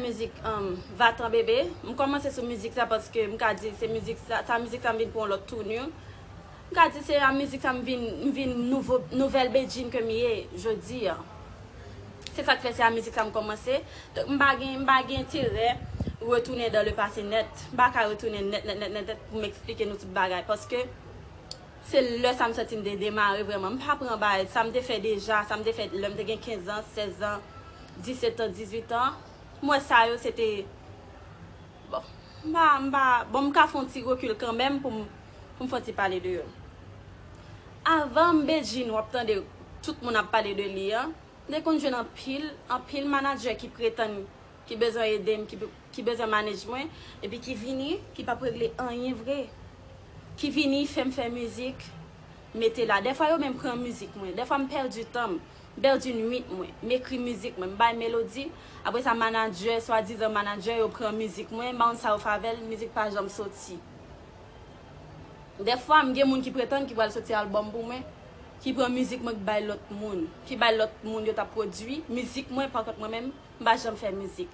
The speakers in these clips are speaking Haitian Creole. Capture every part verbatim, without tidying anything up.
Mizik um, Vatan Bebe. M kòmanse sou mizik sa paske m ka di se mizik sa, sa mizik sa m vin pran yon lòt tournure. M ka di se a mizik sa m vin, m vin nouvo, nouvèl Bedjine ke m ye jodi a. Se sa k fè se a mizik sa m kòmanse. Donk m pa gen, m pa gen enterè retounen dans le passé nèt. M pa ka retounen nèt, nèt, nèt, nèt, nèt pou m eksplike nou tout bagay. Paske se lè sa m santi m te demare vrèman. M pa pran bagay, sa m te fè deja, sa m te fè lè m te gen kenz an, sèz an, disèt an, dizuit an. M wè sa yo, se te, bon, m pa, m pa, bon, m ka fè yon ti rekil kanmenm pou m, pou m fè yon ti pale de yo. Avan m Bedjine, w ap tande tout moun ap pale de li an, m te konn jwenn anpil, anpil manadjè ki pretann, ki bezwen ede m, ki, ki bezwen manage mwen, epi ki vini, ki p ap regle anyen vre. Ki vini fè m fè mizik, mete la. Dèfwa yo menm pran mizik mwen. Dèfwa m pèdi tan m, m pèdi nuit mwen. M ekri mizik mwen, m bay melodi. Apre sa, manadjè, swadizan manadjè, yo pran mizik mwen, m pa konn sa yo fè avè l, mizik pa janm soti. Dèfwa, m gen moun ki pretann ki pral soti albòm pou mwen, ki pran mizik mwen, ki bay lòt moun, ki bay lòt moun yo t ap pwodui mizik mwen, pakont mwen menm, m pa janm fè mizik.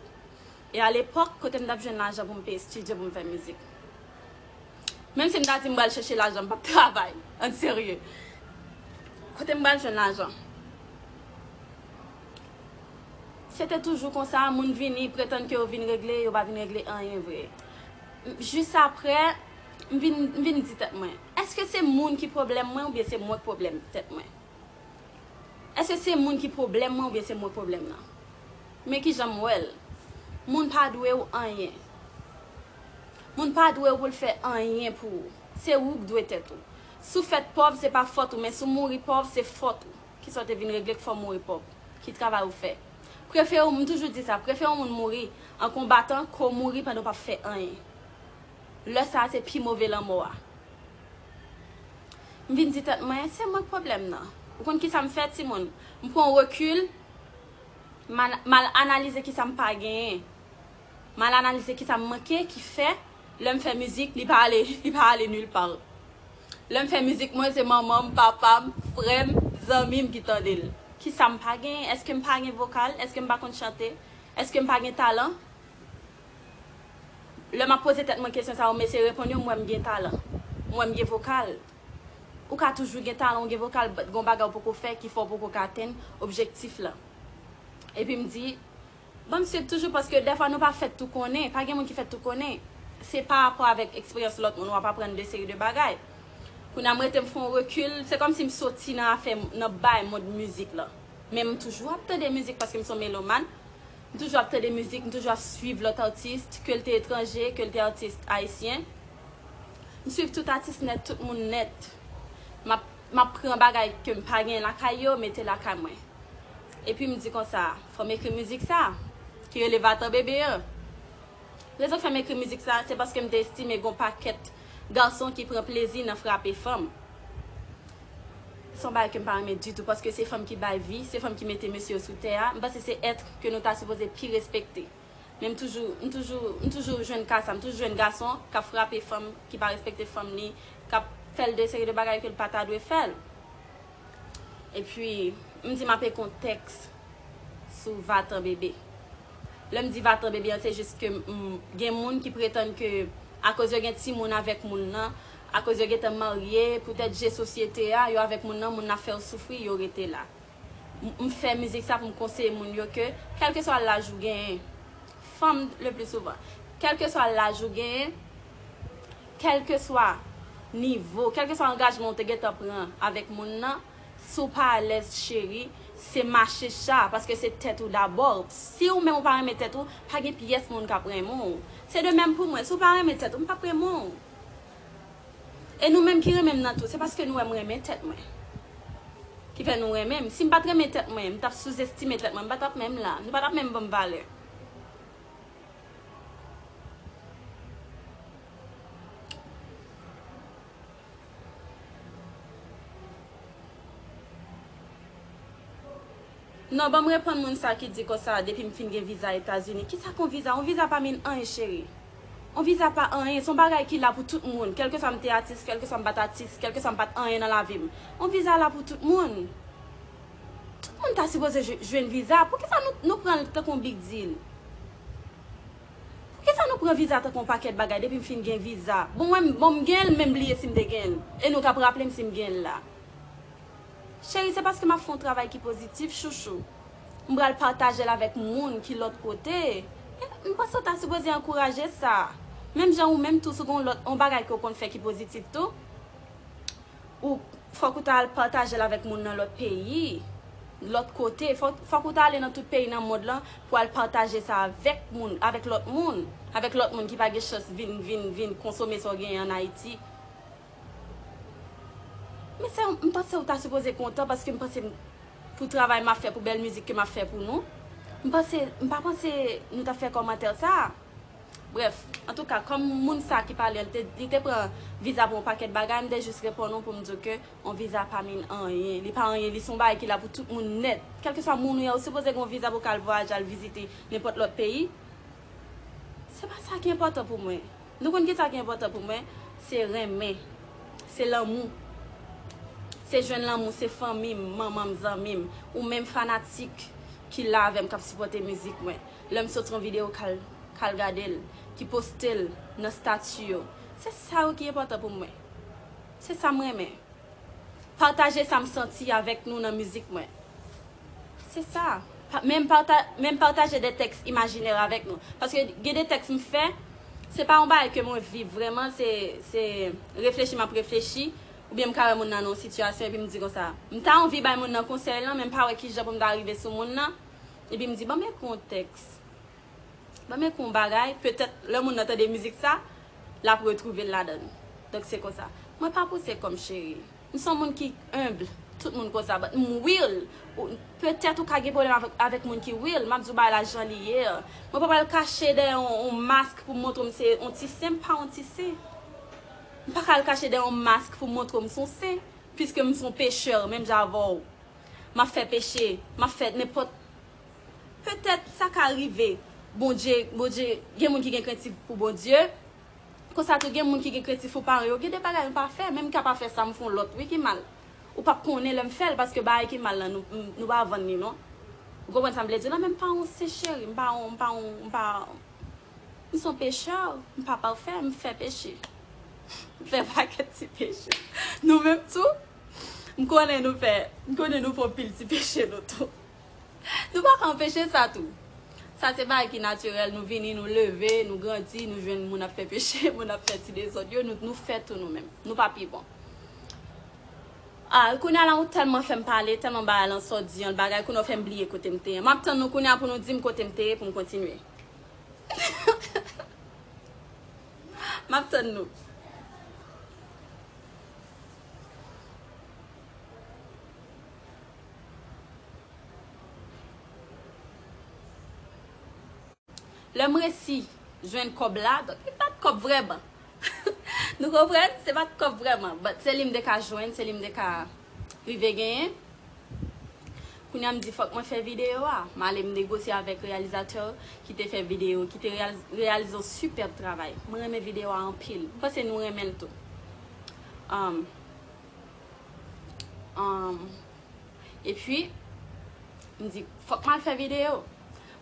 E alepòk, kote m t ap jwenn lajan pou m peye estidyo pou m fè mizik? Menm si m ta di m pral chèche lajan, m p ap travay. An serye. Kote m pral jwenn lajan? Se te toujou konsa, moun vini, pretann ke yo vin regle, yo pa vin regle anyen vre. Jis apre, m vin, m vin di tèt mwen, èske se moun ki pwoblèm mwen oubyen se mwen k pwoblèm tèt mwen? Èske se moun ki pwoblèm mwen oubyen se mwen k pwoblèm nan? Men kijan m wè l. Moun pa dwe w anyen. Moun pa dwe w pou l fè anyen pou ou. Se ou k dwe tèt ou. Si w fèt pòv, se pa fòt ou, men si w mouri pòv, se fòt ou. Kisa w te vin regle k fè w mouri pòv? Ki travay ou fè? Prefere w, m toujou di sa, prefere yon moun mouri an konbatan ke w mouri pandan w p ap fè anyen. Lè sa a, se pi move lanmò a. M vin di tèt mwen, se mwen k pwoblèm nan. Ou konn kisa m fè, timoun? M pran yon rekil, m al, m al analize kisa m pa genyen. M al analize kisa m manke, ki fè, lè m fè mizik, li pa ale, li pa ale nil pa. Lè m fè mizik mwen, se manman m, papa m, frè m, zanmi m ki tande l. Kisa m pa genyen? Èske m pa gen vokal? Èske m pa konn chante? Èske m pa gen talan? Lè m ap poze tèt mwen kesyon sa yo, m eseye reponn yo, m wè m gen talan. M wè m gen vokal. Ou ka toujou gen talan, ou gen vokal, but gen yon bagay ou poko fè ki fè w poko ka atenn objektif la. Epi m di, ban m swiv toujou, paske dèfwa nou pa fèt tou konnen, pa gen moun ki fèt tou konnen. Se pa rapò avèk eksperyans lòt moun, w ap aprann de seri de bagay. Kounye a m rete m fè yon rekil, se kòmsi m soti nan afè, nan bay mond mizik la. Men m toujou ap tande mizik paske m se yon melomàn. M toujou ap tande mizik, m toujou ap swiv lòt atis, ke l te etranje, ke l te atis ayisyen. M swiv tout atis nèt, tout moun nèt. M ap, m ap pran bagay ke m pa gen lakay yo, mete lakay mwen. Epi m di konsa, fò m ekri mizik sa, ki rele Vatan Bebe an. Rezon k fè m ekri mizik sa, se paske m te estime gen yon pakèt gason ki pran plezi nan frape fanm. Se yon bagay ke m pa renmen ditou, paske se fanm ki bay vi, se fanm ki mete mesye yo sou tè a. M panse se èt ke nou ta sipoze pi respekte. Men m toujou, m toujou, m toujou jwenn ka sa, m toujou jwenn gason k ap frape fanm, ki pa respekte fanm li, k ap fè l de seri de bagay ke l pa ta dwe fè l. Epi, m di m ap ekri yon tèks sou Vatan Bebe. Lè m di Vatan Bebe an, se jis ke m, gen moun ki pretann ke akoz yo gen timoun avèk moun nan, akoz yo gentan marye, poutèt je sosyete a, yo avèk moun nan, moun nan ap fè yo soufri, yo rete la. M, m fè mizik sa pou m konseye moun yo ke, kèlkeswa laj ou genyen, fanm le pli souvan, kèlkeswa laj ou genyen, kèlkeswa nivo, kèlkeswa angajman ou te gentan pran avèk moun nan, si w pa alèz, cheri, se mache cha, paske se tèt ou dabò. Si ou menm ou pa renmen tèt ou, pa gen pyès moun k ap renmen w. Se de menm pou mwen, si w pa renmen tèt ou, m p ap renmen w. E nou menm ki renmen m nan tou, se paske nou wè m renmen tèt mwen. Ki fè nou renmen m. Si m pa t renmen tèt mwen, m t ap souzestime tèt mwen, m pa t ap menm la. Nou pa t ap menm ban m valè. Non, ban m reponn moun sa ki di konsa, depi m fin gen viza Etazini. Kisa k yon viza? Yon viza pa mean anyen, cheri. Yon viza pa anyen, se yon bagay ki la pou tout moun. Kèlkeswa m te atis, kèlkeswa m pa t atis, kèlkeswa m pa t anyen nan lavi m. Yon viza la pou tout moun. Tout moun ta sipoze jwe-, jwenn viza. Poukisa nou, nou pran l tankou yon big deal? Pran viza tankou yon pakèt bagay, depi m fin gen viza. Bon, mwen, bon, m gen l, men m bliye si m te gen l. E nou k ap raple m si m gen l la. Cheri, se paske m ap fè yon travay ki pozitif, chouchou. M pral pataje l avèk moun ki lòt kote. E m panse w ta sipoze ankouraje sa. Menm jan ou menm tou, si w gen yon lòt, yon bagay ke w konn fè ki pozitif tou, ou, fòk ou ta al pataje l avèk moun nan lòt peyi, lòt kote. Fòk, fòk ou ta ale nan tout peyi nan mond lan pou al pataje sa avèk moun, avèk lòt moun, avèk lòt moun ki pa gen chans vin, vin, vin konsome sa w genyen ann Ayiti. Men se, m panse ou ta sipoze kontan paske m panse m, pou travay m ap fè, pou bèl mizik ke m ap fè pou nou, m panse, m pa panse nou t ap fè kòmantè sa. Brèf, antouka, kòm moun sa ki pale a, li te, li te pran viza pou yon pakèt bagay, m te jis reponn ou pou m di w ke yon viza pa mean anyen. Li pa anyen, li se yon bagay ki la pou tout moun nèt. Kèlkeswa moun ou ye, ou sipoze gen yon viza pou w ka al vwayaje, al vizite nenpòt lòt peyi. Se pa sa ki enpòtan pou mwen. Nou konn ki sa ki enpòtan pou mwen? Se renmen. Se lanmou. Se jwenn lanmou, se fanmi m, manman m, zanmi m, ou menm fanatik ki la avè m, k ap sipòte mizik mwen. Lè m soti yon videyo, k al, k al gade l, ki poste l nan stati yo. Se sa yo ki enpòtan pou mwen. Se sa m renmen. Pataje sa m santi avèk nou nan mizik mwen. Se sa. Pa, men m pata-, men m pataje de tèks imajinè avèk nou. Paske gen de tèks m fè, se pa yon bagay ke mwen viv vrèman, se, se reflechi m ap reflechi, oubyen m ka wè moun nan nan yon sitiyasyon epi m di konsa, m ta anvi bay moun nan konsèy lan, men m pa wè kijan pou m ta rive sou moun nan, epi m di, ban m ekri yon tèks. Ban m ekri yon bagay, petèt lè moun nan tande mizik sa, l ap retwouve l ladan l. Donk se konsa. Mwen pa pouse kò m, cheri. M se yon moun ki enb, tout moun konsa, but m real. Ou, petèt ou ka gen pwoblèm avèk, avèk moun ki real, m ap di w bagay la jan li ye a. Mwen pa pral kache dèyè yon, yon mask pou m montre w m se yon ti sen, m pa yon ti sen. M pa ka al kache dèyè yon mask pou m montre w m se yon sen, piske m se yon pechè, menm jan avè w. M ap fè peche, m ap fè nenpòt. Petèt sa ka rive. Bondye, Bondye, gen moun ki gen krentif pou Bondye. Konsa tou, gen moun ki gen krentif pou paran yo. Gen de bagay m pa fè, men m ka pa fè sa, m fè yon lòt wi ki mal. Ou p ap konnen lè m fè l, paske bagay ki mal lan, nou, nou pa vann li non. Ou konprann sa m vle di w la, men m pa yon sen cheri, m pa yon, m pa yon, m pa, m se yon pechè, m pa pafè, m fè peche. M fè pakèt ti peche. Nou menm tou, m konnen nou fè, m konnen nou fè yon pil ti peche nou tou. Nou pa ka anpeche sa tou. Sa se bagay ki natirèl, nou vini, nou leve, nou grandi, nou jwenn moun ap fè peche, moun ap fè ti dezòd yo, nou, nou fè tou nou menm. Nou pa pi bon. Ah, kounye a la ou tèlman fè m pale, tèlman bagay lan sòdi, yon bagay kounye a w fè m bliye kote m te ye. M ap tann nou kounye a pou nou di m kote m te ye pou m kontinye. M ap tann nou. Lè m resi jwenn kòb la, donk li pa t kòb vrèman. Nou konprann? Se pa t kòb vrèman, but se li m te ka jwenn, se li m te ka rive genyen. Kounye a m di fòk mwen fè videyo a. M ale m negosye avèk reyalizatè ki te fè videyo, ki te reyal-, reyalize yon sipèb travay. Mwen renmen videyo a anpil. M panse nou renmen l tou. Um, um, epi, m di, fòk m al fè videyo.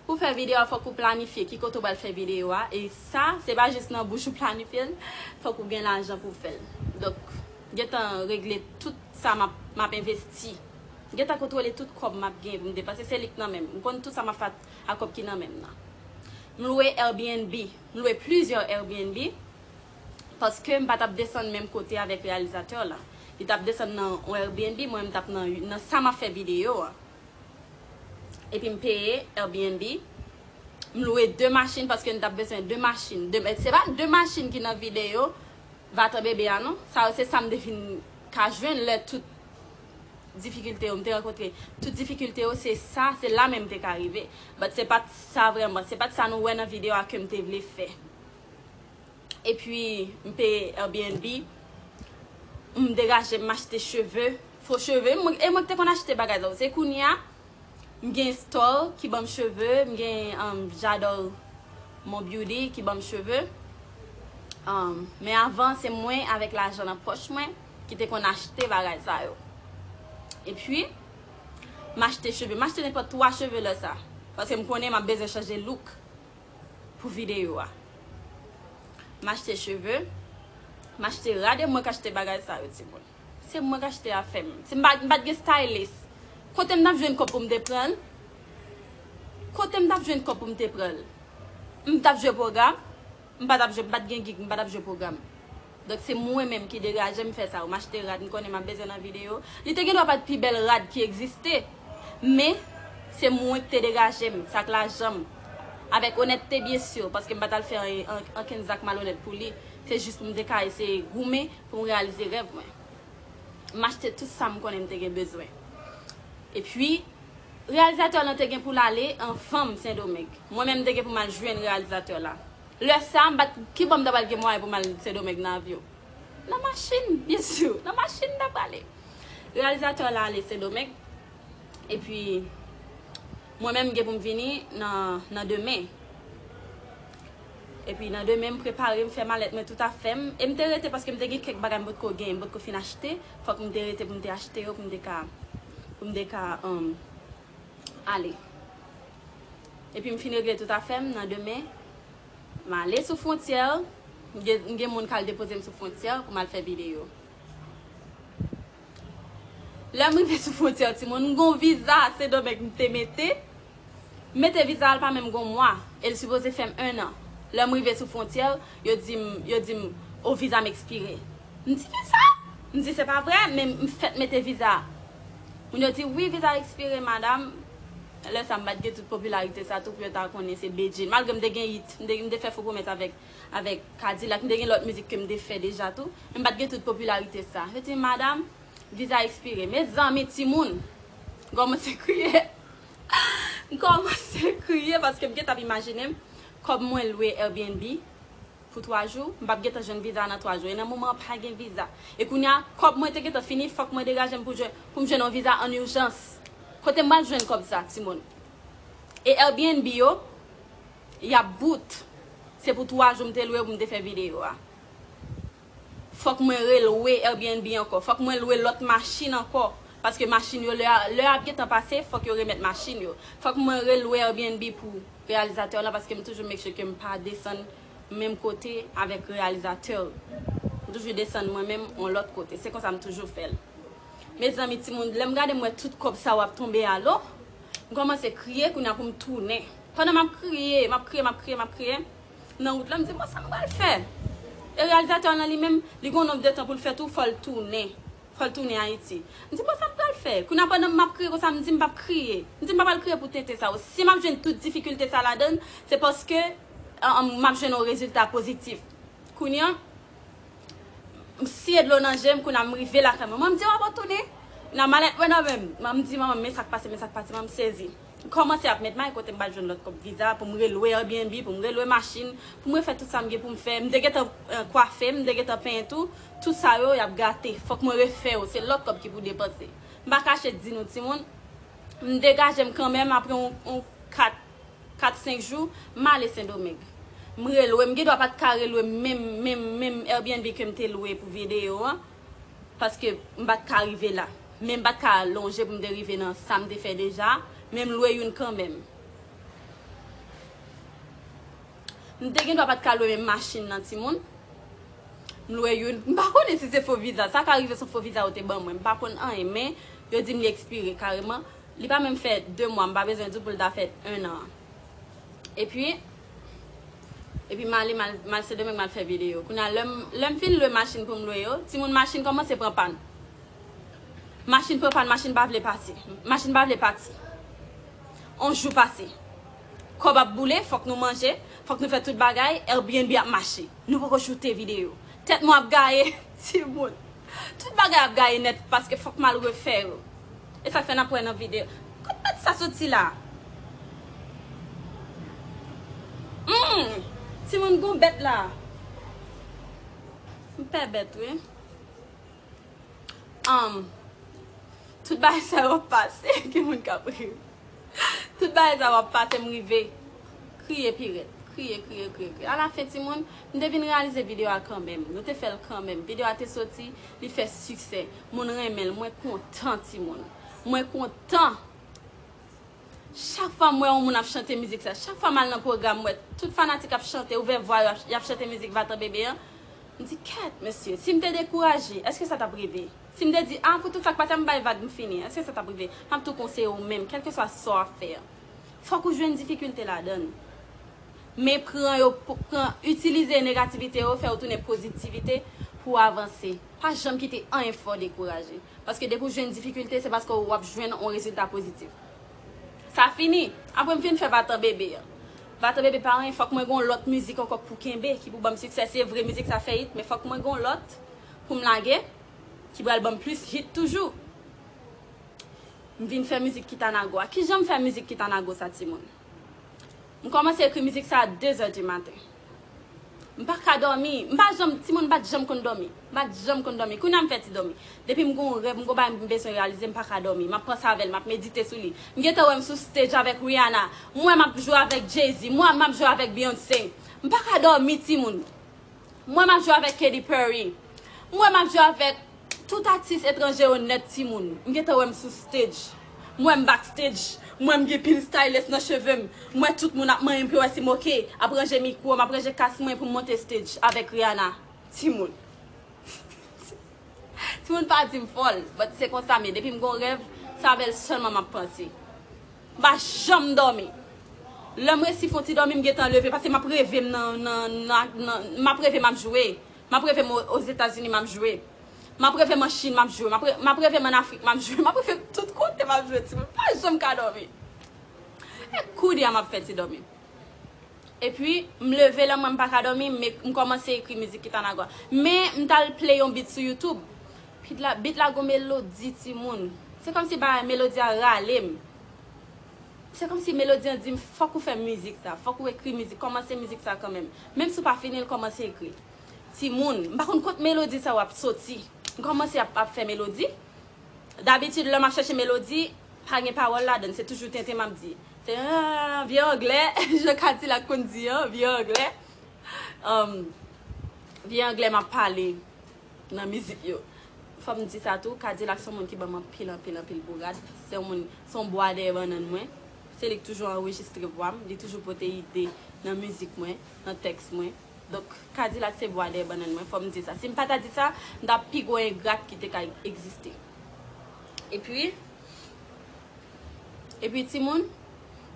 Pou fè videyo a, fòk ou planifye ki kote w pral fè videyo a. E sa, se pa jis nan bouch ou planifye l, fòk ou gen lajan pou w fè l. Donk, gentan regle tout sa m ap, m ap envesti. Gentan kontwole tout kòb m ap gen pou m depanse, se li k nan men m. M konn tout sa m ap fè ak kòb ki nan men m nan. M lwe Airbnb, m lwe plizyè Airbnb, paske m pa t ap desann menm kote avèk reyalizatè la. Li t ap desann nan yon Airbnb, mwen m t ap nan, nan sa m ap fè videyo a. Epi m peye Airbnb. M lwe de machin paske m t ap bezwen de machin. De, se pa de machin ki nan videyo Vatan Bebe a non. Sa yo se sa m te vin ka jwenn lè tout difikilte yo m te rankontre. Tout difikilte yo se sa, se la menm m te ka rive. But se pa t sa vrèman, se pa t sa nou wè nan videyo a ke m te vle fè. Epi, m peye Airbnb, m degaje m, m achte cheve, fo cheve. Mwen, e mwen ki te konn achte bagay sa yo. Se kounye a, m gen store ki ban m cheve, m gen, um, J'adore Mon Beauty ki ban m cheve. Um, men avan, se mwen avèk lajan nan pòch mwen ki te konn achte bagay sa yo. Epi, m achte cheve. M achte nenpòt twa cheve lè sa. Paske m konnen m ap bezwen chanje look pou videyo a. M achte cheve, m achte rad, e mwen k achte bagay sa yo, timoun. Se mwen k achte afè m. Si m pa, m pa t gen stylist, kote m t ap jwenn kòb pou m te pran l? Kote m t ap jwenn kòb pou m te pran l? M t ap jwe pwogram? M pa t ap jwe, m pa t gen gig, m pa t ap jwe pwogram. Donk, se mwen menm ki degaje m fè sa yo. M achte rad, m konnen m ap bezwen nan videyo. Li te gen dwa pa t pi bèl rad ki egziste, men se mwen ki te degaje m, sa k lajan m. Avèk onètte, byen si, paske m pa t al fè an- an- ankenn zak malonèt pou li. Se jis pou m te ka eseye goumen pou m reyalize rèv mwen. M achte tout sa m konnen m te gen bezwen. Epi, reyalizatè lan te gen pou l ale anvan m Sendomeng. Mwen menm, m te gen pou m al jwenn reyalizatè la. Lè sa, m pa t, kibò m ta pral gen mwayen pou m al Sendomeng nan avyon? Nan machin, byen si, nan machin m ta prale. Reyalizatè la ale Sendomeng. Epi, mwen menm, m gen pou m vini nan, nan demen. Epi, nan demen, m prepare, m fè malèt mwen, tout afè m. E m te rete paske m te gen kèk bagay m potko genyen, m potko fin achte. Fòk m te rete pou m te achte yo, pou m te ka, pou m te ka, um, ale. Epi, m fin regle tout afè m, nan demen, m ale sou fwontyè. M gen, m gen moun k al depoze m sou fwontyè pou m al fè videyo. Lè m rive sou fwontyè, timoun, m gon viza Sendomeng m te mete. M mete viza a, l pa menm gon mwa, e l sipoze fè m en an. Lè m rive sou fwontyè, yo di m, yo di m, o, viza m ekspire. M di, kisa? M di, se pa vre, men m fèk mete viza a. Moun yo di, wi, viza a ekspire, madanm. Lè sa, m pa t gen tout popilarite sa tou pou yo ta konnen se Bedjine. Malgre m te gen hit, m te, m te fè fo pwomès avèk, avèk Kadilak, m te gen lòt mizik ke m te fè deja tou, men m pa t gen tout popilarite sa. Yo di, madanm, viza ekspire. Mezanmi, timoun, m kòmanse kriye. M kòmanse kriye paske m gentan ap imajine m kòb mwen lwe Airbnb pou twa jou, m p ap gentan jwenn viza nan twa jou. E nan moman an, pa gen viza. E kounye a, kòb mwen te gentan fini, fòk mwen degaje m pou jwenn, pou m jwenn yon viza an ijans. Kote m pral jwenn kòb sa, timoun? E Airbnb yo, y ap bout. Se pou twa jou m te lwe pou m te fè videyo a. Fòk mwen relwe Airbnb ankò. Fòk mwen lwe lòt machin ankò. Paske machin yo, lè a, lè a ap gentan pase, fòk yo remèt machin yo. Fòk mwen relwe Airbnb pou reyalizatè la, paske m toujou make sure ke m pa desann menm kote avèk reyalizatè. M toujou desann mwen menm yon lòt kote. Se konsa m toujou fè l. Mezanmi, timoun, lè m gade, m wè tout kòb sa yo ap tonbe alo, m kòmanse kriye, kounye a pou m tounen. Pandan m ap kriye, m ap kriye, m ap kriye, m ap kriye, nan wout la, m di, bon, sa m pral fè? E reyalizatè an li menm, li gon nonb de tan pou l fè tou, fò l tounen. Fò l tounen Ayiti. M di, bon, sa m pral fè? Kounye a, pandan m ap kriye konsa, m di, m p ap kriye. M di, m pa pral kriye pou tenten sa yo. Si m ap jwenn tout difikilte sa ladann, se paske, an, an, m ap jwenn yon rezilta pozitif. Kounye a, m siye dlo nan je m, kounye a m rive lakay mwen. Mwen, m di, w ap retounen? Nan malèt mwen nan men m. Mwen, m di, manman, men sa k pase, men sa k pase, mwen, m sezi. M kòmanse ap met may kote m pral jwenn lòt kòb viza, pou m relwe Airbnb, pou m relwe machin, pou m refè tout sa m gen pou m fè. M te gentan, eh, kwafe, m te gentan penyen tou. Tout sa yo, y ap gate. Fòk mwen refè yo. Se lòt kòb ki pou depanse. M pa kache di nou, timoun, m degaje m kanmenm apre yon, yon kat kat, senk jou, m ale Sendomeng. M relwe, m gen dwa pa t ka relwe menm, menm, menm Airbnb ke m te lwe pou videyo an, paske m pa t ka rive la. Men m pa t ka lonje pou m te rive nan sa m te fè deja, men m lwe youn kanmenm. M te gen dwa pa t ka lwe menm machin nan, timoun. M lwe youn. M pa konnen si se fo viza. Sa ka rive se yon fo viza yo te ban mwen. M pa konn anyen, men yo di m li ekspire kareman. Li pa menm fè de mwa, m pa bezwen di w pou l ta fè en an. Epi, epi m ale, m al, m al Sendomeng, m al fè videyo. Kounye a, lè m, lè m fin lwe machin pou m lwe yo, timoun, machin kòmanse pran pàn. Machin pran pàn, machin pa vle pase. Machin pa vle pati. On jou pase. Kòb ap boule, fòk nou manje, fòk nou fè tout bagay, Airbnb ap mache. Nou poko choute videyo. Tèt mwen ap gaye, timoun. Tout bagay ap gaye nèt paske fòk m al refè yo. E sa k fè n ap wè nan videyo. Kot bèt sa soti la? Hmm, timoun, gon bèt la. M pè bèt, wi. Um, tout bagay sa yo ap pase, gen moun k ap ri. Tout bagay sa yo ap pase, m rive kriye pi rèd. Kriye, kriye, kriye, kriye. Alafen, timoun, m te vin reyalize videyo a kanmenm. Nou te fè l kanmenm. Videyo a te soti, li fè siksè. Moun renmen l. Mwen kontan, timoun. Mwen kontan. Chak fwa m wè yon moun ap chante mizik sa, chak fwa m al nan pwogram, m wè tout fanatik ap chante, ouvè vwa yo, ap- y ap chante mizik Vatan Bebe an, m di, kèt, mesye, si m te dekouraje, èske sa t ap rive? Si m te di, a, pou tout sa k pase a, m bay vag, m fini, èske sa t ap rive? M ap tou konseye w menm, kèlkeswa sa w ap fè an. Fòk ou jwenn difikilte ladan l. Men pran yo, pou- pran, itilize negativite yo, fè yo tounen pozitivite pou w avanse. Pa janm kite anyen fè w dekouraje. Paske depi w jwenn difikilte, se paske w ap jwenn yon rezilta pozitif. Sa fini. Apre m fin fè Vatan Bebe an. Vatan Bebe pa anyen, fòk mwen gen yon lòt mizik ankò pou kenbe, ki pou ban m siksè. Se vre mizik sa fè it, men fòk mwen gen yon lòt pou m lage, ki pral ban m plis hit toujou. M vin fè mizik Kitanago a. Kijan m fè mizik Kitanago sa, timoun? M kòmanse ekri mizik sa a de zè di maten. M pa ka dòmi. M pa janm, timoun, m pa t janm konn dòmi. M pa t janm konn dòmi. Kounye a m fè ti dòmi. Depi m gen yon rèv, m gen yon bagay m bezwen reyalize, m pa ka dòmi. M ap panse avè l, m ap medite sou li. M gentan wè m sou stage avèk Rihanna. M wè m ap jwe avèk Jay-Z. M wè m ap jwe avèk Beyoncé. M pa ka dòmi, timoun. M wè m ap jwe avèk Katy Perry. M wè m ap jwe avèk tout atis etranje yo nèt, timoun. M gentan wè m sou stage. M wè m backstage. M wè m gen pil stylist nan cheve m. M wè tout moun ap manyen m pou yo wè si m oke. Ap ranje mikwo, m ap ranje kas mwen pou m monte stage avèk Rihanna. Timoun. Timoun pa di m fòl, but se konsa m ye. Depi m gon rèv, se avè l sèlman m ap panse. M pa janm dòmi. Lè m resi fè yon ti dòmi, m gentan leve, paske m ap reve m nan, nan, nan, nan, m ap reve m ap jwe. M ap reve m o- Ozetazini, m ap jwe. M ap reve m an Chin, m ap jwe. M ap re- m ap reve m an Afrik, m ap jwe. M ap reve tout kote, m ap jwe, timoun. M pa janm ka dòmi. E kounye a m ap fè ti dòmi. Epi, m leve lè m wè m pa ka dòmi, m, m kòmanse ekri mizik Kitanago a. Men, m t al play yon beat sou YouTube. Beat la, beat la gon melodi, timoun. Se kòmsi bagay melodi a rale m. Se kòmsi melodi an di m, fòk ou fè mizik sa, fòk ou ekri mizik, kòmanse mizik sa kanmenm. Menm si w pa fini l, kòmanse ekri l. Timoun, m pa konn kot melodi sa yo ap soti. M kòmanse ap, ap fè melodi. Dabitid, lè m ap chèche melodi, pa gen pawòl ladan l, se toujou tenten m ap di. Se, ah, vye anglè, jan Kadilak konn di an, vye anglè. Um, vye anglè m ap pale nan mizik yo. Fò m di sa tou, Kadilak se yon moun ki ban m anpil, anpil, anpil bourad. Se yon moun, se yon bwa dèyè bannann mwen. Se li k toujou anrejistre vwa m, li toujou pote ide nan mizik mwen, nan tèks mwen. Donk, Kadilak se bwa dèyè bannann mwen, fò m di sa. Si m pa ta di sa, m t ap pi gwo engrat ki te ka egziste. Epi, epi timoun,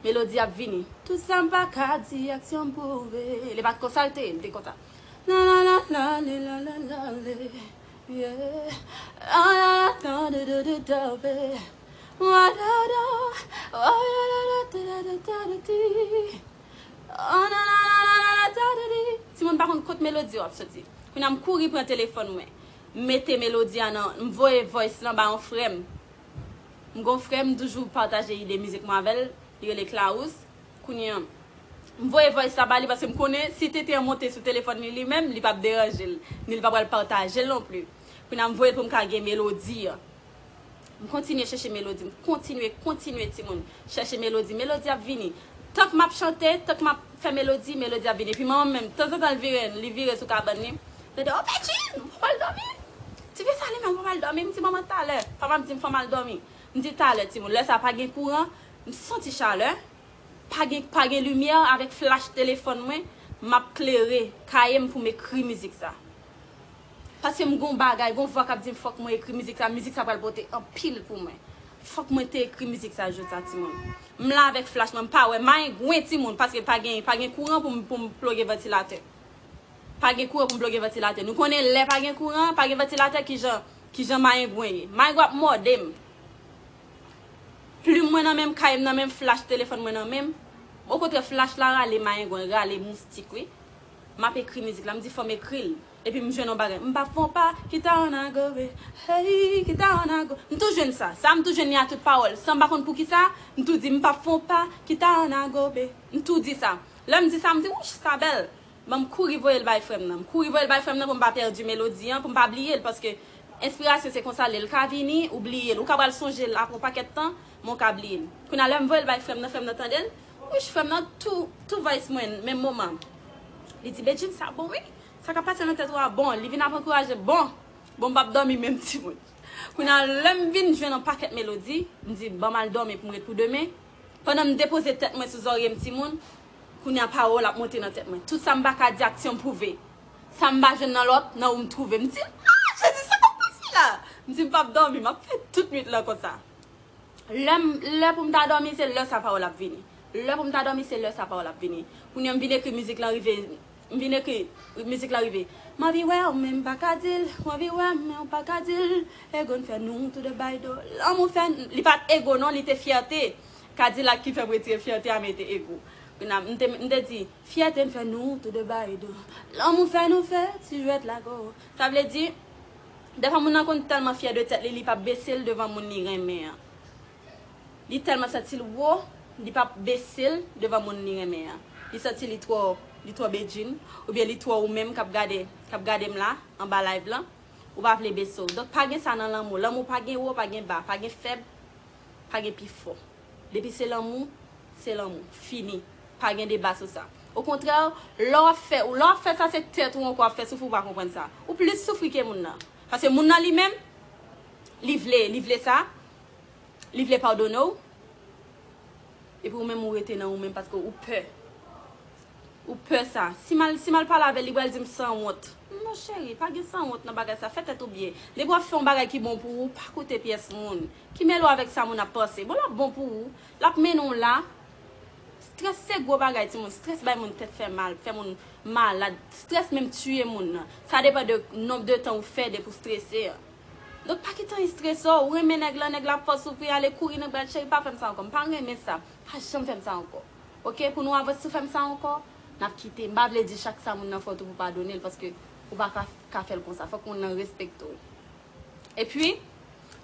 melodi ap vini. Tout sa m pa ka di, aksyon m pwouve. Li pa t konsa l te ye, li te konsa. La la la la li la la la li. Yeah. La la la la di di di di di. Wa da da. Wa da da da da da da da di. Oh, na, na, na, na, na, na, ta, di, di. Timoun pa konn kot melodi yo ap soti. Kounye a m kouri pran telefòn mwen. M mete melodi a nan, m voye voice lan ba yon frè m. M gon frè m, m toujou pataje ide mizik mwen avè l, li rele Clarous. Kounye a, m voye voice la ba li paske m konnen si tenten an monte sou telefòn li li menm, li p ap deranje l, ni li pa pral pataje l non pli. Kounye a, m voye l pou m ka gen melodi an. M kontinye chèche melodi, m kontinye, kontinye, timoun, chèche melodi. Melodi ap vini. Tank m ap chante, tank m ap fè melodi, melodi ap vini. Epi manman m menm, tanzantan, l vire, li vire sou kabann li. Li di, "O Bedjine, ou pral dòmi?" Ti fi sa li menm, ou pral dòmi? M di, "Manman, talè." Papa m di m, "Fò m al dòmi." M di, "Talè, timoun." Lè sa a, pa gen kouran, m santi chalè. Pa gen, pa gen limyè, avèk flach telefòn mwen, m ap klere kaye m pou m ekri mizik sa. Paske m gon bagay, gon vwa k ap di m fòk mwen ekri mizik sa, mizik sa pral pote anpil pou mwen. Fòk mwen te ekri mizik sa jodi a, timoun. M la avèk flach mwen, m pa wè mayengwen, timoun, paske pa gen, pa gen kouran pou m, pou m ploge vantilatè. Pa gen kouran pou m ploge vantilatè. Nou konnen lè pa gen kouran, pa gen vantilatè, kijan, kijan mayengwen ye. Mayengwen ap mòde m. Plim mwen nan men m, kaye m nan men m, flach telefòn mwen nan men m. Okontrè, flach la rale mayengwen, rale moustik, wi. M ap ekri mizik la, m di fò m ekri l. Epi m jwenn yon bagay. M p ap fè yon pa, kita an agobe. Hey, kita an ago. M tou jwenn sa. Sa m tou jwenn li a tout pawòl. San m pa konn poukisa, m tou di, m p ap fè yon pa, kita an agobe. M tou di sa. Lè m di sa, m di, wouch, sa bèl. Bon, m kouri voye l bay frè m nan. M kouri voye l bay frè m nan pou m pa pèdi melodi an, pou m pa bliye l, paske enspirasyon se konsa, lè l ka vini, ou bliye l. Ou ka pral sonje l apre yon pakèt tan, men w ka bliye l. Kounye a, lè m voye l bay frè m nan, frè m nan tande l, wouch, frè m nan tou, tou voice mwen, menm moman. Li di, Bedjine, sa bon, wi. Sa k ap pase nan tèt ou a bon. Li vin ap ankouraje, bon. Bon, m p ap dòmi menm, timoun. Kounye a, lè m vin jwenn yon pakèt melodi, m di, ban m al dòmi pou m ret pou demen. Pandan m depoze tèt mwen sou zòrye m, timoun, kounye a pawòl ap monte nan tèt mwen. Tout sa m pa ka di, aksyon pwouve. Sa m pa jwenn nan lòt, nan ou m twouve. M di, ah, Jezi, sa k ap pase la? M di, m p ap dòmi, m ap fè tout nwit lan konsa. Lè m, lè pou m ta dòmi, se lè sa pawòl ap vini. Lè pou m ta dòmi, se lè sa pawòl ap vini. Kounye a m vin ekri mizik lan rive, m vin ekri mizik lan rive. M anvi wè w, men m pa ka di l. W anvi wè m, men w pa ka di l. Ego n fè nou tou de bay do. Lanmou fè n, li pa t ego non, li te fyète. Kadilak ki fè m retire fyète a, mete ego. Kounye a, m te, m te di, fyète n fè nou tou de bay do. Lanmou fè nou fè ti jwèt la go. Sa vle di, dèfwa moun nan konn tèlman fyè de tèt li, li p ap bese l devan moun li renmen an. Li tèlman santi l wo, li p ap bese l devan moun li renmen an. Li santi li twò, li twò bedjin, oubyen li twò ou menm k ap gade, k ap gade m la, anba live lan, ou pa vle bese w. Donk, pa gen sa nan lanmou. Lanmou pa gen wo, pa gen ba, pa gen fèb, pa gen pi fò. Depi se lanmou, se lanmou. Fini. Pa gen deba sou sa. Okontrè, lè w ap fè, lè w ap fè sa, se tèt ou ankò w ap fè soufri, ou pa konprann sa. Ou plis soufri ke moun nan. Paske moun nan li menm, li vle, li vle sa, li vle padone w, epi ou menm ou rete nan ou menm paske ou pè. Ou pè sa. Si m al, si m al pale avè l, li pral di m sanwont. Non, cheri, pa gen sanwont nan bagay sa. Fè tèt ou byen. Depi w ap fè yon bagay ki bon pou ou, pa koute pyès moun. Ki mele w avèk sa moun ap panse? Bon, l ap bon pou ou. L ap mennen w la. Strès se gwo bagay, timoun. Strès bay moun tèt fè mal, fè moun malad. Strès menm tiye moun nan. Sa depann de nonb de tan ou fè depi w strese an. Donk, pa kite anyen strese w. Ou renmen nèg lan, nèg la ap fè w soufri, ale kouri nan bra l, cheri, pa fè m sa ankò. M pa renmen sa. Pa janm fè m sa ankò. Oke, pou nou avanse, si w fè m sa ankò, n ap kite. M pa vle di chak sa moun nan fè w tou pou padone l, paske ou pa ka, ka fè l konsa. Fòk moun nan respekte w. Epi,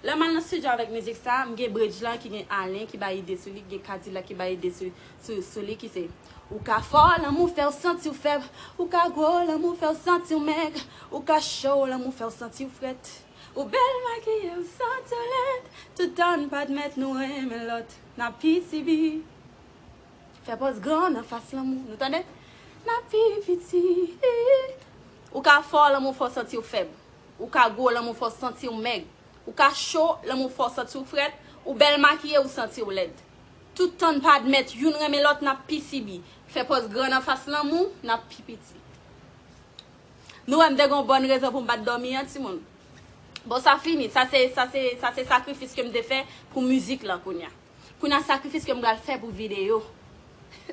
lè m al nan estidyo avèk mizik sa, m gen bridge lan ki gen Alen ki bay ide sou li, ki gen Kadilak ki bay ide sou, sou, sou li, ki se: Ou ka fò, lanmou fè w santi w fèb. Ou ka gwo, lanmou fè w santi w mèg. Ou ka cho, lanmou fè w santi w frèt. Ou bèl, makiye, ou santi w lèd. Toutan n pa admèt nou renmen lòt, n ap pi sibi. Fè pòz gran anfas lanmou. Nou tande? N ap pi piti. Ou ka fò, lanmou fè w santi w fèb. Ou ka gwo, lanmou fè w santi w mèg. Ou ka cho, lanmou fè w santi w frèt. Ou bèl, makiye, ou santi w lèd. Toutan n pa admèt youn renmen lòt, n ap pi sibi. Fè pòz gran anfas lanmou, n ap pi piti. Nou wè m te gen yon bòn rezon pou m pa t dòmi an, timoun. Bon, sa fini. Sa se, sa se, sa se sakrifis ke m te fè pou mizik lan kounye a. Kounye a, sakrifis ke m pral fè pou videyo.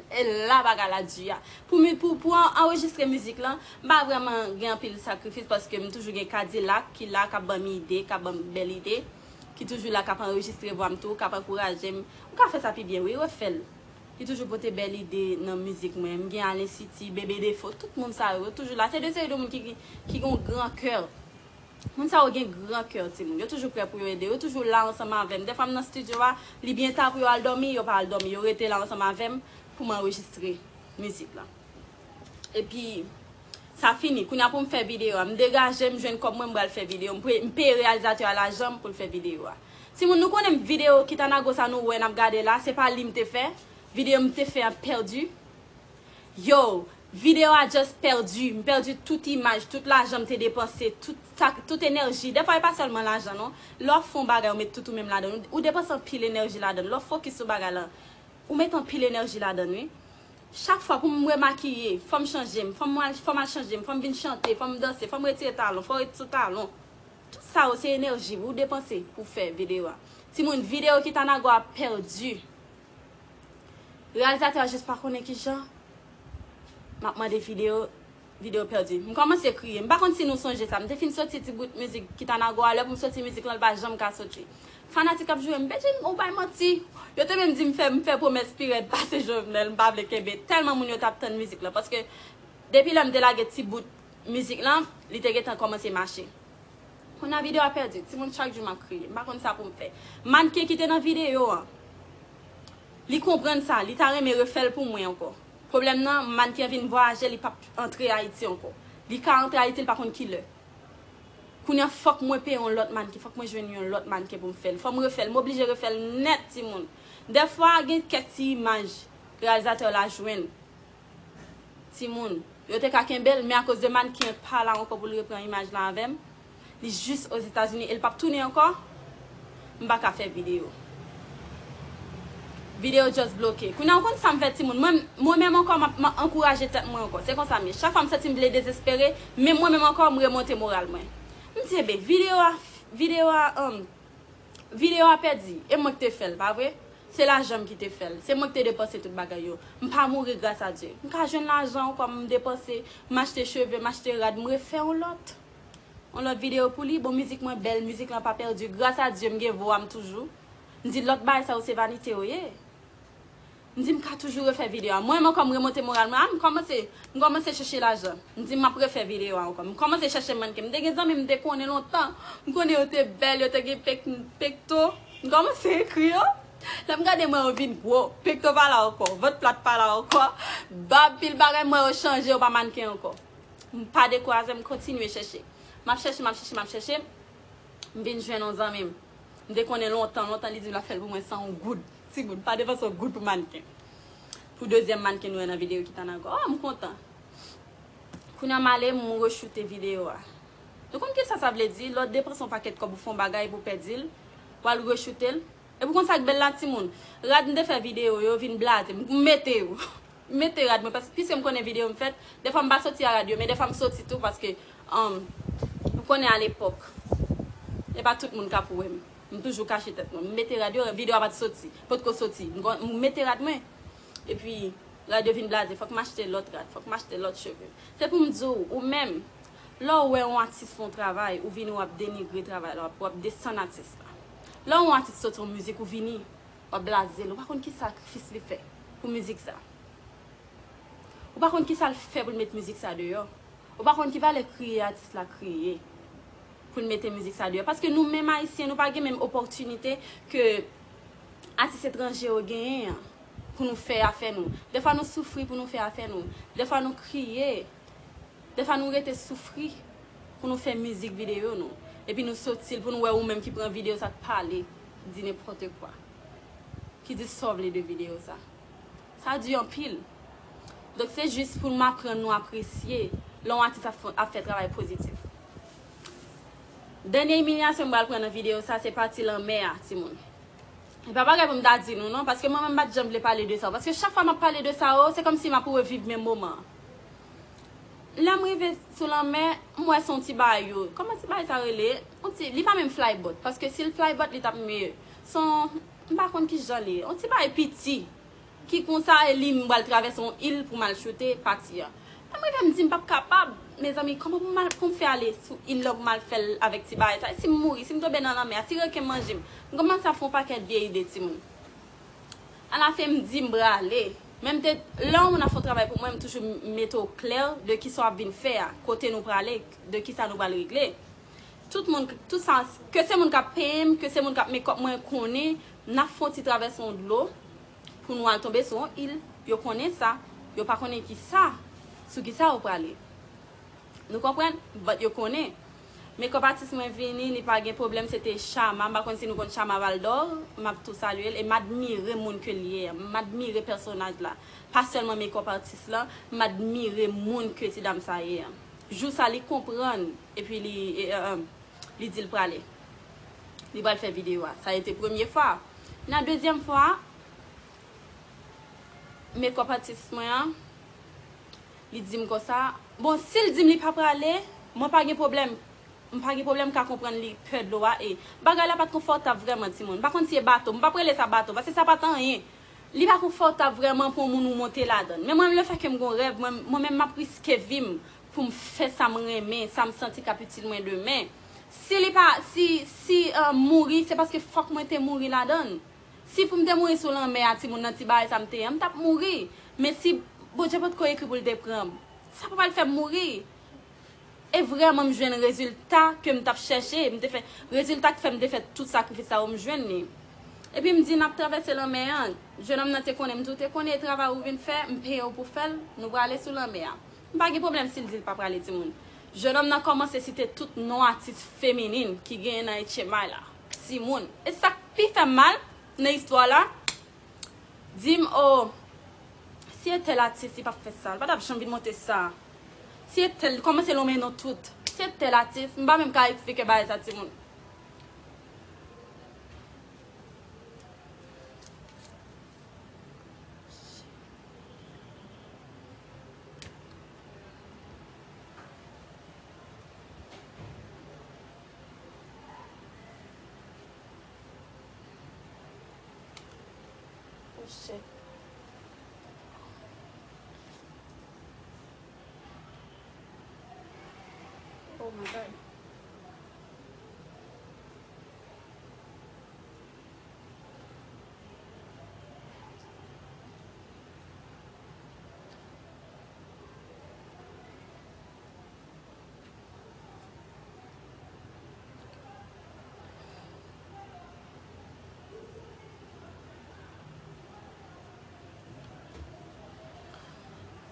E la bagay la di a. Pou mi, pou, pou an, anrejistre mizik lan, m pa vrèman gen anpil sakrifis paske m toujou gen Kadilak ki la, k ap ban m ide, k ap ban m bèl ide, ki toujou la, k ap anrejistre vwa m tou, k ap ankouraje m. Ou ka fè sa pi byen, wi, refè l. Li toujou pote bèl ide nan mizik mwen. M gen Alen City, Bebe Defo, tout moun sa yo, yo toujou la. Se de seri de moun ki, ki, ki gen yon gran kè. Moun sa yo gen gran kè, timoun. Yo toujou prè pou yo ede. Yo toujou la ansanm avè m. Dèfwa m nan estidyo a, li byen ta pou yo al dòmi, yo pa al dòmi. Yo rete la ansanm avè m pou m anrejistre mizik lan. Epi, sa fini. Kounye a pou m fè videyo a. M degaje, m jwenn kòb mwen, m pral fè videyo. M pre-, m peye reyalizatè a lajan m pou l fè videyo a. Timoun, nou konnen videyo Kitanago sa nou wè n ap gade la, se pa li m te fè. Videyo m te fè an pèdi. Yo, videyo a just pèdi. M pèdi tout imaj, tout lajan m te depanse, tout sa, tout enèji. Dèfwa, e pa sèlman lajan, non. Lè w ap fè yon bagay, ou met tout ou menm ladan l. Ou depanse anpil enèji ladan l. Lè w fokis sou bagay lan, ou met anpil enèji ladan l, wi. Chak fwa pou m remakiye, fò m chanje m, fò m al, fò m al chanje m, fò m vin chante, fò m danse, fò m retire talon, fò w ret sou talon. Tout sa yo se enèji ou depanse pou fè videyo a. Timoun, videyo Kitanago a pèdi. Reyalizatè a jis pa konnen kijan m ap mande videyo, videyo pèdi. M kòmanse kriye. M pa konn si nou sonje sa. M te fin soti ti bout mizik Kitanago a. Lè pou m soti mizik lan, l pa janm ka soti. Fanatik ap joure m. Bedjine, ou bay manti. Yo te menm di m fè, m fè pwomès pi rèd pase Jovenel. M pa vle kenbe. Tèlman moun yo t ap tann mizik lan. Paske depi lè m te lage ti bout mizik lan, li te gentan kòmanse mache. Kounye a videyo a pèdi. Timoun, chak jou m ap kriye. M pa konn sa pou m fè. Mannken ki te nan videyo an, li konprann sa. Li ta renmen refè l pou mwen ankò. Pwoblèm nan, mannken an vin vwayaje, li p ap antre Ayiti ankò. Li ka antre Ayiti, li pa konn kilè. Kounye a, fòk mwen peye yon lòt mannken, fòk mwen jwenn yon lòt mannken pou m fè l. Fò m refè l, m oblije refè l nèt, timoun. Dèfwa, gen kèk ti imaj reyalizatè la jwenn. Timoun, yo te ka kenbe l, men akoz de mannken pa la ankò pou l repran imaj la avè m, li jis Ozetazini e l p ap tounen ankò, m pa ka fè videyo. Videyo just bloke. Kounye a, ou konn sa m fè, timoun? Mwen, mwen menm ankò, m ap, m ap ankouraje tèt mwen ankò. Se konsa m ye. Chak fwa m santi m vle dezespere, men mwen menm ankò, m remonte moral mwen. M di, enben, videyo a, videyo a, um, videyo a pèdi. E mwen ki te fè l, pa vre? Se lajan m ki te fè l. Se mwen ki te depanse tout bagay yo. M pa mouri gras a Dye. M ka jwenn lajan ankò, m depanse, m achte cheve, m achte rad, m refè yon lòt. Yon lòt videyo pou li. Bon, mizik mwen bèl, mizik lan pa pèdi. Gras a Dye, m gen vwa m toujou. M di lòt bagay sa yo se vanite yo ye. M di m ka toujou refè videyo a. Mwen menm ankò m remonte moral mwen. A, m kòmanse, m kòmanse chèche lajan. M di m ap refè videyo a ankò. M kòmanse chèche mannken. M te gen zanmi m te konnen lontan. M konnen yo te bèl, yo te gen pek, pekto. M kòmanse ekri yo. Lè m gade m wè yo vin gwo. Pekto pa la ankò. Vant plat pa la ankò. Bab pil bagay m wè yo chanje, yo pa mannken ankò. M pa dekouraje, m kontinye chèche. M ap chèche, m ap chèche, m ap chèche. M vin jwenn yon zanmi m. M te konnen lontan, lontan li di m l ap fè l pou mwen san yon goud. Timoun, pa depanse yon goud pou mannken. Pou dezyèm mannken nou wè nan videyo ki tann ankò. Oh, m kontan. Kounye a m ale, m rechoute videyo a. Nou konn kisa sa vle di? Lè w depanse yon pakèt kòb, ou fè yon bagay pou w pèdi l, w al rechoute l. Epi w konn sa k bèl la, timoun? Rad m te fè videyo yo vin blaze. M mete yo. M mete rad mwen, paske piske m konnen videyo m fèt, defwa m pa soti a rad yo, men defwa m soti tou, paske, um, ou konnen alepòk, e pa tout moun k ap wè m. M toujou kache tèt mwen. M mete rad yo, videyo a pa t soti. Potko soti. M kon-, m mete rad mwen. Epi, rad yo vin blaze. Fòk m achte lòt rad. Fòk m achte lòt cheve. Se pou m di w, ou menm, lè w wè yon atis fè yon travay, ou vini w ap denigre travay la, w ap, w ap desann atis la. Lè w wè yon atis soti yon mizik, ou vini, w ap blaze l. Ou pa konn ki sakrifis li fè pou mizik sa. Ou pa konn ki sa l fè pou l met mizik sa deyò. Ou pa konn ki valè kriye atis la kriye pou l mete mizik sa deyò. Paske nou menm Ayisyen, nou pa gen menm opòtinite ke atis etranje yo genyen an pou nou fè afè nou. Defwa nou soufri pou nou fè afè nou. Defwa nou kriye. Defwa nou rete soufri pou nou fè mizik videyo nou. Epi nou soti l pou nou wè ou menm ki pran videyo sa k pale, di nenpòt kwa. Ki di sa w vle de videyo sa. Sa di anpil. Donk, se jis pou m aprann nou apresye lè yon atis ap fè, ap fè travay pozitif. Dènye imilyasyon m pral pran nan videyo sa, se pati lanmè a, timoun. E pa bagay pou m ta di nou, non, paske mwen menm m pa t janm vle pale de sa yo. Paske chak fwa m ap pale de sa yo, se kòmsi m ap reviv menm moman an. Lè m rive sou lanmè, m wè se yon ti bagay yo. Kòman ti bagay sa rele? Yon ti, li pa menm flyboat, paske si l flyboat, li t ap mye. Se yon, m pa konn ki jan li ye. Yon ti bagay piti. Ki konsa, e li m pral travèse yon il pou m al choute pati a. Lè m rive, m di m p ap kapab. Mezanmi, kòman pou m al, pou m fè ale sou il la pou m al fè l avèk ti bagay sa? E si m mouri, si m tonbe nan lanmè a, si reken manje m? M kòmanse ap fè yon pakèt vye ide, timoun. Alafen, m di m prale. Men m te, lè yon moun ap fè yon travay pou mwen, m toujou mete w klè de kisa w ap vin fè a, kote nou prale, de kisa nou pral regle. Tout moun, tout sa, ke se moun k ap peye m, ke se moun k ap mekòp mwen, konnen n ap fè yon ti travèse yon dlo pou nou al tonbe sou yon il. Yo konnen sa. Yo pa konnen kisa, sou kisa yo prale. Nou konprann? But yo konnen. Mekòp atis mwen vini, li pa gen pwoblèm, se te Chama. M pa konn si nou konn Chama Valdor. M ap tou salye l. E m admire moun ke l ye a. M admire pèsonaj la. Pa sèlman mekòp atis lan, m admire moun ke ti dam sa ye a. Jou sa, li konprann, epi li, e, e, e, li di l prale. Li pral fè videyo a. Sa se te premye fwa. Nan dezyèm fwa, mekòp atis mwen an, li di m konsa, bon, si l di m li pa prale, mwen pa gen pwoblèm. M pa gen pwoblèm ka konprann li pè dlo a. E bagay la pa t konfòtab vrèman, timoun. M pa konn si e bato. M p ap rele sa bato, paske sa pa t anyen. Li pa konfòtab vrèman pou yon moun ou monte ladan l. Men mwen, lefètke m gon rèv, mwen, mwen menm, m ap riske vi m pou m fè sa m renmen, sa m santi k ap itil mwen demen. Si li pa, si, si, eh, mouri, se paske fòk mwen te mouri ladan l. Si pou m te mouri sou lanmè a, timoun, nan ti bagay sa m te ye a, m t ap mouri. Men si Bondye potko ekri pou l te pran m, sa pa pral fè m mouri. E vrèman, m jwenn rezilta ke m t ap chèche. M te fè, rezilta ki fè m te fè tout sakrifis sa yo, m jwenn li. Epi m di, n ap travèse lanmè an. Jennonm nan te konnen, m di w te konnen e travay ou vin fè, m peye w pou fè l, nou prale sou lanmè a. M pa gen pwoblèm si l di l pa prale, timoun. Jennonm nan kòmanse site tout non atis feminin ki genyen nan H M I la. Timoun. E sa k pi fè m mal nan istwa la, di m, o, si e tèl atis, li p ap fè sa, li pa t ap janm vin monte sa. Si e tèl, li kòmanse lonmen non tout. Si e tèl atis, m pa menm ka eksplike bagay sa, timoun. Shit. Oh my God.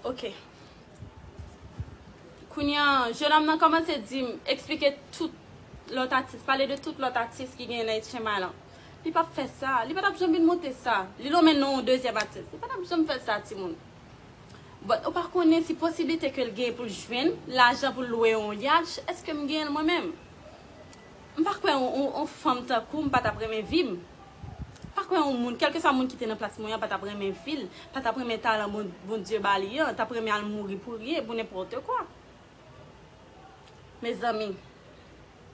Ok. Kounye a, jennonm nan kòmanse di m, eksplike tout lòt atis, pale de tout lòt atis ki genyen nan H M I lan. Li p ap fè sa, li pa t ap janm vin monte sa. Li lonmen non yon dezyèm atis. Li pa t ap janm fè sa, timoun. But ou pa konnen si posiblite ke l gen pou l jwenn lajan pou l lwe yon yach, èske m genyen l mwen menm? M pa kwè yon, yon, yon fanm tankou m pa t ap renmen vi m. M pa kwè yon moun, kèlkeswa moun ki te nan plas mwen an, pa t ap renmen vi l, pa t ap renmen talan Bon-, Bondye ba li an, t ap renmen al mouri pou ryen, pou nenpòt kwa. Mezanmi,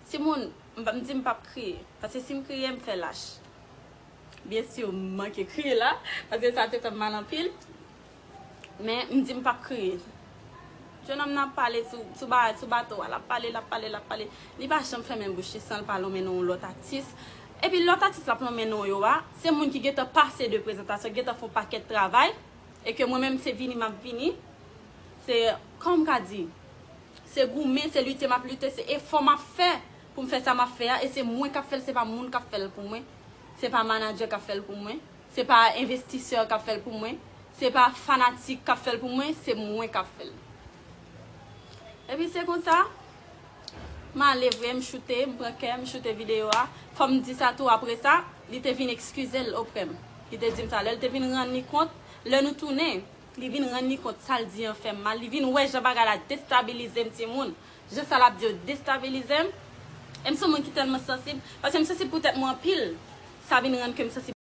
timoun, m pa, m di m p ap kriye, paske si m kriye, m fè lach. Byen si, m manke kriye la, paske sa te fè m mal anpil. Men, m di m p ap kriye. Jennonm nan ap pale sou, sou ba-, sou bato a, l ap pale, l ap pale, l ap pale. Li pa janm fèmen bouch li san l pa lonmen non yon lòt atis. Epi lòt atis l ap lonmen non yo a, se moun ki gentan pase de prezantasyon, gentan fè yon pakèt travay, e ke mwen menm se vini m ap vini. Se, kòman m ka di, se goumen, se lite m ap lite, se efò m ap fè pou m fè sa m ap fè a, e se mwen k ap fè l, se pa moun k ap fè l pou mwen, se pa manadjè k ap fè l pou mwen, se pa envestisè k ap fè l pou mwen, se pa fanatik k ap fè l pou mwen, se mwen k ap fè l. Epi se konsa, m ale vre, m choute, m pran kè, m choute videyo a. Fò m di sa tou, apre sa, li te vin ekskize l oprè m. Li te di m sa, lè l te vin rann li kont, lè nou tounen, li vin rann li kont sa l di an fè m mal. Li vin wè jan bagay la destabilize m, timoun. Jan sa l ap di yo destabilize m. E m se yon moun ki tèlman sansib, paske m sansib pou tèt mwen anpil. Sa vin rann ke m sansib